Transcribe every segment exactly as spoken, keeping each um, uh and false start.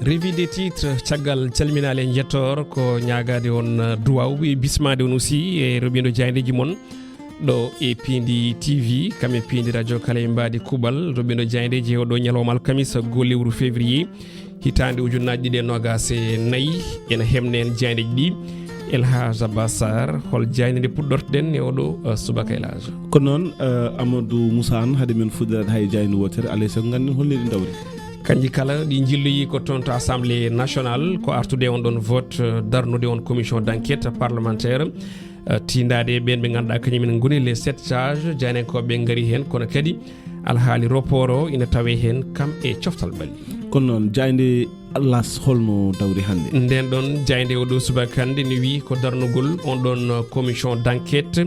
Revue des titres, caggal calminaale e njettoor, ko ñaagaade on, uh, duwaaw e bismaade on aussi e roɓindo jaayndeeji mon ɗo e Piindi T V, kam e Piindi Radio kala e mbaadi kuuɓal, roɓindo jaayndeeji e oɗo ñalawma alkamisa, goo lewru février, hitaande ujunnaaji ɗiɗi e noogaas e nayi. Ena hemna en jaayndeeji ɗi El Hadj Abbas Sarr. Hol jaaynde nde puɗɗortoɗen e oɗo, uh, subaka, El Hadj? Ko noon, uh, Amadou Moussa Anne, hade men fuɗɗoraade hay jaaynde wootere, alay sago ngannden hol ni ɗi ndawri. Kanji kala ɗi njilloyi ko toon to Assemblée nationale, ko artude on ɗon vote, eh, darnude on commission d'enquête parlementaire, eh, tiindaade e ɓeen ɓe ngannduɗaa kañum en ngoni les sept sages, jaayndiyankooɓe ɓe ngari heen, kono kadi alhaali report o ina tawee heen kam e coftal ɓalli. Kono noon, jaaynde Las holno dawri hannde? Ndeen ɗon jaaynde oɗo subaka hannde ne wiyi ko darnugol on ɗon, eh, commission d'enquête,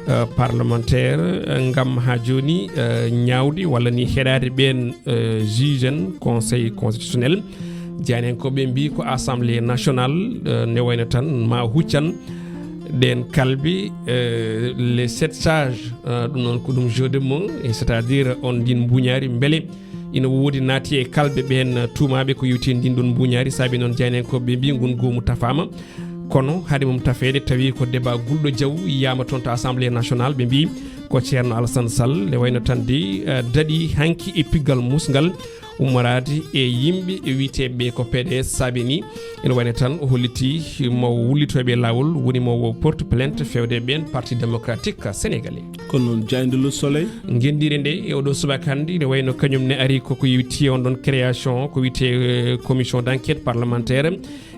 eh, parlementaire, eh, ngam haa jooni, eh, ñaawde walla ni heɗaade ɓeen, eh, juge en Conseil constitutionnel. Jaayndiyankooɓe mbiyi ko Assemblée nationale, eh, ne wayno tan ma huccan ɗeen kalbe, eh, les sept sages, eh, ɗum noon ko ɗum jeu de mots, et c'est-à-dire on ndin mbuñaari mbele ina woodi naati e kalbe ɓeen tuumaaɓe ko yowti e ndin ɗon mbuñaari. Saabi noon jaayndiyankooɓe mbiyi ngun goomu tafaama. Kono hade mum tafeede tawi ko débat gulɗo jaw yiyaama toon to Assemblée nationale. Ɓe mbiyi ko Ceerno Alassane Sall, nde wayno tan de, eh, daɗi hanki e piggal musngal ummoraade e yimɓe wiyeteeɓe ko P D S. Saabi ni ene wayno tan o holliti mo wullitooɓe laawol, woni mo o porte plainte feewde ɓeen Parti démocratique sénégalais. Kono noon jaaynde Le Soleil? Ngenndiire nde e oɗo subaka hannde ne wayno kañum ne ari koko yowiti on ɗon création ko wiyetee, eh, commission d'enquête parlementaire.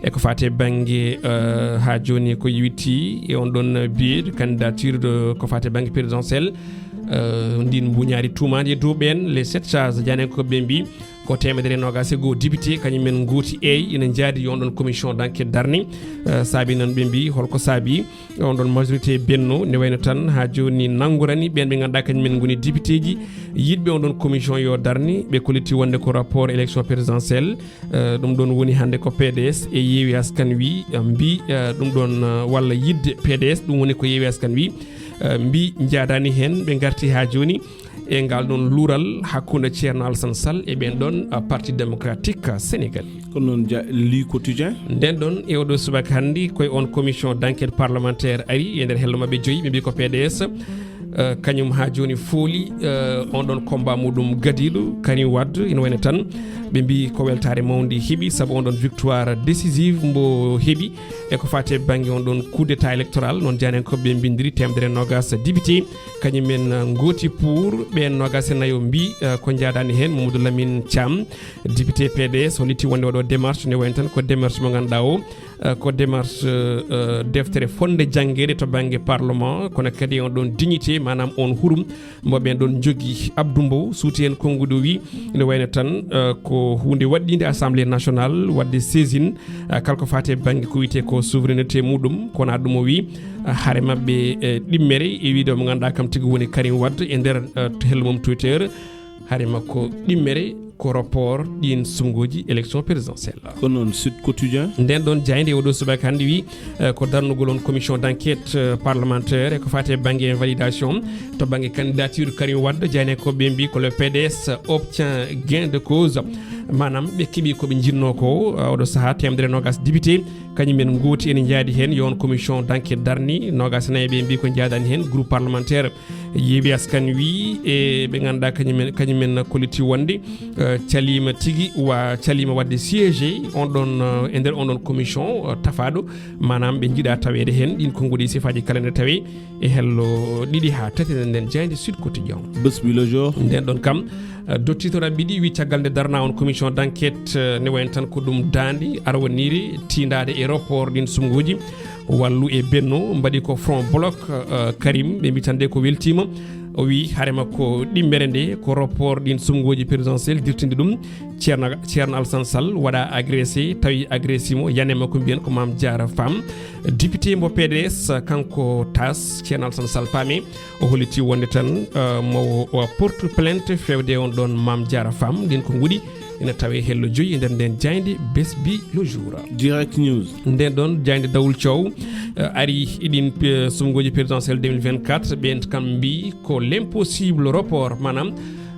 E ko faati e bannge, eh, haa jooni ko yowiti e on ɗon biyeeɗo candidature de ko faati e bannge présidentielle, eh, ndin mbuñaari tuumaandi e dow ɓeen les sept sages, jaayndiyankooɓe ɓe mbiyi ko teemedere e noogaas e goo député kañum en ngooti eey ina njaadi e on ɗon commission d'enquête darni. Eh, saabi noon ɓe mbiyi holko saabi on ɗon majorité Benno ne wayno tan haa jooni nanngorani ɓeen ɓe ngannduɗaa kañum en ngoni députéji yiɗɓe on ɗon commission yo darni. Ɓe kolliti wonde ko rapport élection présidentielle. Eh, ɗum ɗoon woni hannde ko P D S e Yewwi Askan Wi, eh, mbi, eh, ɗum ɗoon, eh, walla yiɗde P D S, ɗum woni ko Yewwi Askan Wi, eh, mbi njaadaani heen. Ɓe ngarti haa jooni e ngal ɗoon luural hakkunde Ceerno Alassane Sall e ɓeen ɗoon, eh, Parti démocratique sénégalais. Kono noon ja-, Le Quotidien? Ndeen ɗoon e oɗo subaka hannde koye on commission d'enquête parlementaire ari e nder hello maɓɓe joyi, ɓe mbi ko P D S. Eh, kañum haa jooni fooli, eh, on ɗon combat muɗum gadiiɗo Karim Wade. Ina wayno tan ɓe mbi ko weltaare mawnde heɓi sabu on ɗon victoire décisive mbo heɓi e ko faati e bannge on ɗon coup d'état électoral. Noon jaayndiyankooɓe ɓe mbinndiri teemedere e noogaas député kañum en, eh, ngooti pour ɓeen noogaas e nayo mbi, eh, ko njaadaani heen Mamadou Lamine Thiam, député P D S, holliti wonde oɗo démarche ne wayno tan ko démarche mo ngannduɗaa o, eh, ko démarche, eh, deftere fonnde janngeede to bannge parlement, kono kadi on ɗon dignité, maanaam on hurum mo ɓeen ɗon njogii. Abdou Mbow suuti heen konnguɗi o wi ene wayno tan, eh, ko huunde waɗɗiinde Assemblée nationale waɗde saisine, eh, kala ko faati e bannge ko wiyetee ko souveraineté muɗum, kono ɗum o wi, eh, hare maɓɓe, eh, ɗimmere e wiide mo ngannduɗaa kam tigi woni Karim Wade e nder, eh, hello mum Twitter. Hare makko ɗimmere ko report ɗiin suɓngooji élection présidentielle. Ko noon Sud Quotidien. Ndeen ɗoon jaaynde e oɗo subaka hannde wi, eh, ko darnugol on commission d'enquête, eh, parlementaire e ko faati e bannge invalidation to bannge candidature Karim Wade. Jaayndiyankooɓe ɓe mbi ko le P D S obtient gain de cause. Maanaam ɓe keɓi ko ɓe njinnoo ko, eh, oɗo sahaa teemedere e noogaas député kañum en ngooti ene njaadi heen yo on commission d'enquête darni. Noogaas e nayi ɓe mbi ko njaadaani heen groupe parlementaire Yewwi Askan Wi e ɓe ngannduɗaa kañum en, kañum en kolliti wonde, eh, caliima tigi wa, caliima waɗde siégé on ɗon, eh, e nder on ɗon commission, eh, tafaaɗo, maanaam ɓe njiɗaa taweede heen. Ɗiin konnguɗi sifaaji kala ne tawee e hello ɗiɗi haa tati nder nden jaaynde Sud Quotidien. Bés Bi Le Jour. Ndeen ɗoon kam, eh, dottito raɓɓiɗi wi caggal nde darnaa on commission d'enquête, eh, ne wayno tan ko ɗum daande arwaniire tiindaade e report ɗiin suɓngooji. Wallu e Benno mbaɗi ko front bloc, eh, Karim, ɓe mbi tan de ko weltiima. O wi hare makko ɗimmere nde ko report ɗiin suɓngooji présidentielle dirtinde ɗum. Ceerno, Ceerno Alassane Sall waɗa agressé, tawi agressé mo, yane makko mbiyen ko Mame Diarra Fam. Député mbo P D S, kanko Tas, Ceerno Alassane Sall paami, o holliti wonde tan, eh, mo o porte plainte feewde on ɗon Mame Diarra Fam. Ɗiin konnguɗi ina tawee hello joyi e nder nden jaaynde Bés Bi Le Jour. Direct News. Ndeen ɗoon jaaynde Dawul Coow, eh, ari e ɗiin, eh, suɓngooji présidentielle deux mille vingt-quatre, ɓeen kam mbi ko l'impossible report, maanaam,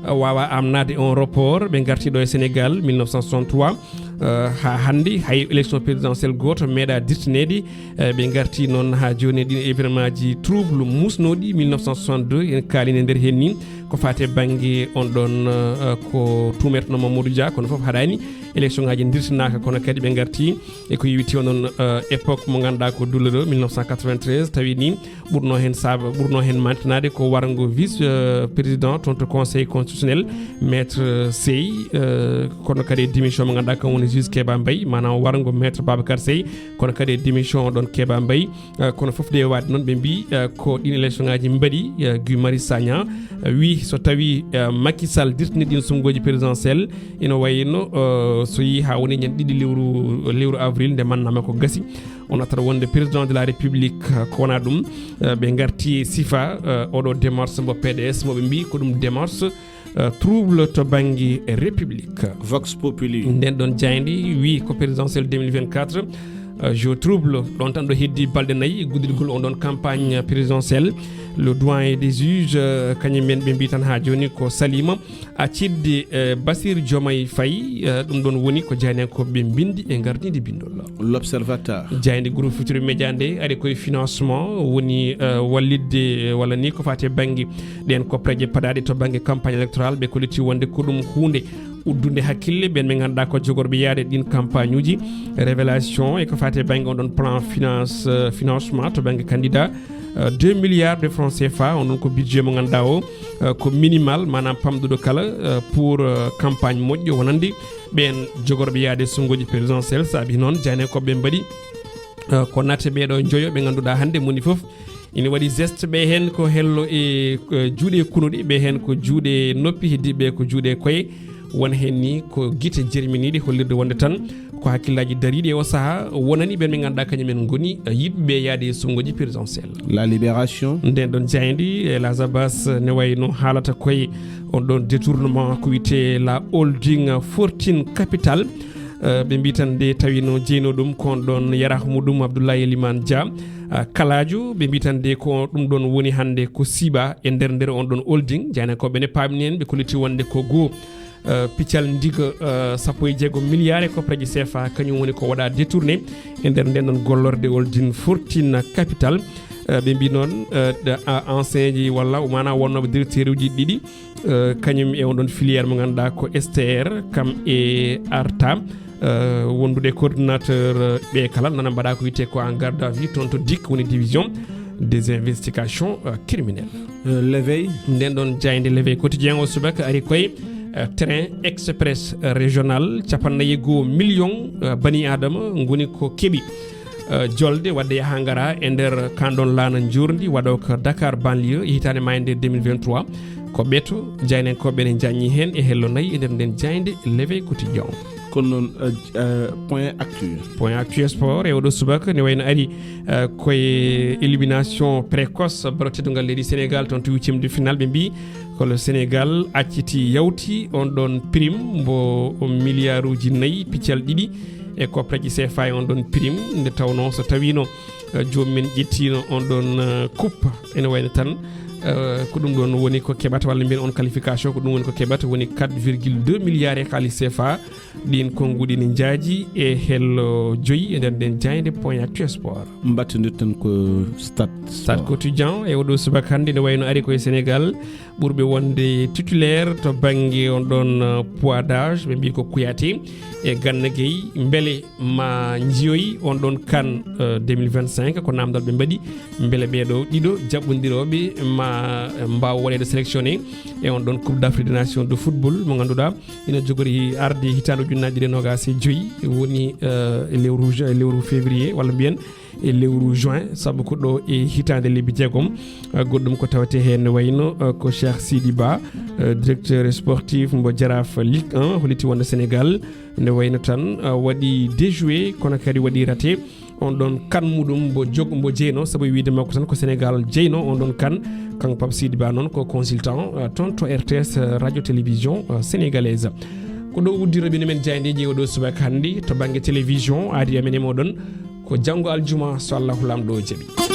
eh, waawaa amnaade on report. Ɓe ngarti ɗo e Sénégal mille neuf cent soixante-trois, Eh, haa hannde, hay élection présidentielle gooto meeɗaa dirtineede. Eh, ɓe ngarti noon haa jooni e ɗiin événement ji trouble musnooɗi mille neuf cent soixante-deux, en kaalii e nder heen nii, ko faati e bannge on ɗoon, eh, ko tuumetenoo Mamadou Dia, kono fof haɗaani. Élection ngaaji dirtinaaka, kono kadi ɓe ngarti e ko yowiti on ɗoon, eh, époque mo ngannduɗaa ko douloureux, mille neuf cent quatre-vingt-treize, tawi nii ɓurnoo heen saaba, ɓurnoo heen maantinaade ko warngo vice, eh, président toon to conseil constitutionnel, maître, eh, Sey, eh, kono kadi e démission mo ngannduɗaa kam woni juge Keba Mbaye, maanaam warngo maître Babacar Sey, kono kadi e démission ɗoon Keba Mbaye. Eh, kono fof de waɗde noon, ɓe mbii, eh, ko ɗiin élection ngaaji mbaɗi, eh, Guy Marius Sagna, eh, wii so tawii, eh, Macky Sall dirtini ɗiin suɓngooji présidentielle, ina wayno, eh, so yii haa woni ñande ɗiɗi lewru, lewru avril nde manna makko gasi, o nattata wonde président de la République, eh, ko wonaa ɗum. Eh, ɓe ngarti e sifa, eh, oɗo démarche mbo P D S, mo ɓe mbii ko ɗum démarche, eh, trouble to bannge République. Vox Populi. Ndeen ɗoon jaaynde wii ko présidentielle deux mille vingt-quatre, eh, jeu trouble. Ɗoon tan ɗo heddii balɗe nayi guddiɗgol on ɗoon campagne présidentielle. Le doyen des juges, eh, kañum en ɓe mbii tan haa jooni ko saliima. Accidde, eh, Bassirou Diomaye Faye, eh, ɗum ɗoon woni ko jaayndiyankooɓe ɓe mbinndi e ngardiinde binndol. L'Observateur. Jaaynde Groupe Futurs Médias nde ari koye financement woni, eh, wallitde, eh, walla ni ko faati e bannge ɗeen koppareeje paɗaaɗe to bannge campagne électorale, ɓe kolliti wonde ko ɗum huunde uddunde hakkille ɓeen ɓe ngannduɗaa ko jogorɓe yaade ɗiin campagne uji. Révélation e ko faati e bannge on ɗoon plan finance, eh, financement to bannge candidat, eh, deux milliards de francs C F A, on ɗoon ko budget mo ngannduɗaa o, eh, ko minimal, maanaam pamɗuɗo kala, eh, pour, eh, campagne moƴƴo wonande ɓeen jogorɓe yaade suɓngooji présidentielle. Saabi noon, jaayndiyankooɓe ɓe mbaɗi, eh, ko naate ɓee ɗoo njoyo ɓe ngannduɗaa hannde moni fof ina waɗi geste, ɓe heen ko hello e, eh, juuɗe kunuɗe, ɓe heen ko juuɗe noppi, heddiiɓe ko juuɗe koye. Won heen ni ko gite jerminiiɗe, hollirde wonde tan ko hakkillaaji dariiɗi e o sahaa wonani ɓeen ɓe ngannduɗaa kañum en ngoni, eh, yiɗɓe yaade e suɓngooji présidentielle. La Libération. Ndeen ɗoon jaaynde, eh, Las Abas, eh, ne wayno haalata koye on ɗoon détournement ko wiyetee la holding Fortune Capital. Eh, ɓe mbii tan nde tawino jeynoo ɗum ko on ɗoon yarah muɗum Abdoulaye Elimane Dia, eh, kalaajo. Ɓe mbii tan nde ko ɗum ɗoon woni hannde ko siiɓaa e nder, nder on ɗoon holding. Jaayndiyankooɓe ne paamni heen, ɓe kolliti wonde ko goo eh, piccal ndiga, eh, sappo e jeego milliards e koppareeje C F A, kañum woni ko waɗaa détourné e nder ndeen ɗoon gollorde holding Fortune Capital. Eh, ɓe mbii noon, eh, ɗa-, a-, ancien ji walla maanaam wonnooɓe directeur uji ɗiɗi, eh, kañum e on ɗoon filière mo ngannduɗaa ko S T R, kam e Arta, eh, wondude coordinateur, eh, ɓe kala nana mbaɗa ko wiyetee ko en garde à vue toon to dik woni division des investigations, eh, criminelles. Eh, L'éveil. Ndeen ɗoon jaaynde L'éveil Quotidien o subaka ari koye, eh, train express, eh, régional, capanɗe nayi e goo million, eh, bani Adama ngoni ko keɓi, eh, jolde waɗde yaha ngara e nder kaan ɗoon laana njoorndi waɗo ko Dakar banlieue e hitaande maaynde deux mille vingt-trois. Ko ɓeto, jaayndiyankooɓe ne njaññi heen e hello nayi e nder ndeen jaaynde L'éveil Quotidien. Kono noon, eh, eh, point actu. Point actu sport e oɗo subaka ne wayno ari, eh, koye élimination précoce ballon teddungal leydi Sénégal toon to huitième de finale, ɓe mbii ko le Sénégal acciti yawti on ɗoon prime mbo milliarduuji nayi piccal ɗiɗi e koppareeje C F A e on ɗoon prime, nde tawnoo so tawiino, eh, joomum en ƴettiino on ɗoon, eh, coupe, ene wayno tan, eh, ko ɗum ɗoon woni ko keɓata, walla mbiyen on qualification, ko ɗum woni ko keɓata, woni quatre virgule deux milliards e kaalis C F A. Ɗiin konnguɗi ne njaaji e hello joyi e nder nden jaaynde point actu sport. Mbattondirten ko Stade Stade Sport. Quotidien e oɗo subaka hannde ne wayno ari koye Sénégal ɓurɓe wonde titulaire to bannge on ɗoon, uh, poids d'âge, ɓe mbii ko Kouyaté e Gana Gueye. Mbele ma njiyoy on ɗoon CAN, uh, deux mille vingt-cinq, ko naamndal ɓe mbaɗi. Mbele ɓee ɗoo ɗiɗo jaɓɓondirooɓe ma, uh, mbaaw waɗeede sélectionné e on ɗoon Coupe d'Afrique des Nations de football mo ngannduɗaa ina jogori arde hitaande ujunnaji ɗiɗi e noogas e joyi, woni, eh, e lewru ju-, e lewru février, walla mbiyen e lewru juin, sabu ko ɗo e hitaande lebbi jeegom. Eh, goɗɗum ko tawetee heen ne wayno, eh, ko Cheikh Sidi Ba, eh, directeur sportif mbo Jaraaf Ligue un, holliti wonde Sénégal ne wayno tan, eh, waɗi déjoué, kono kadi waɗi raté on ɗoon CAN muɗum mbo jog-, mbo jeyno, sabu e wiyde makko tan ko Sénégal jeyno on ɗoon CAN. Kanko Pape Sidi Ba noon ko consultant, eh, toon to R T S, eh, radio télévision, eh, sénégalaise. Ko ɗo uddirooɓe men jaayndeeji oɗo subaka hannde to bannge télévision, aadi amen e moɗon ko janngo aljuma so Allahu Laamɗo jaɓi.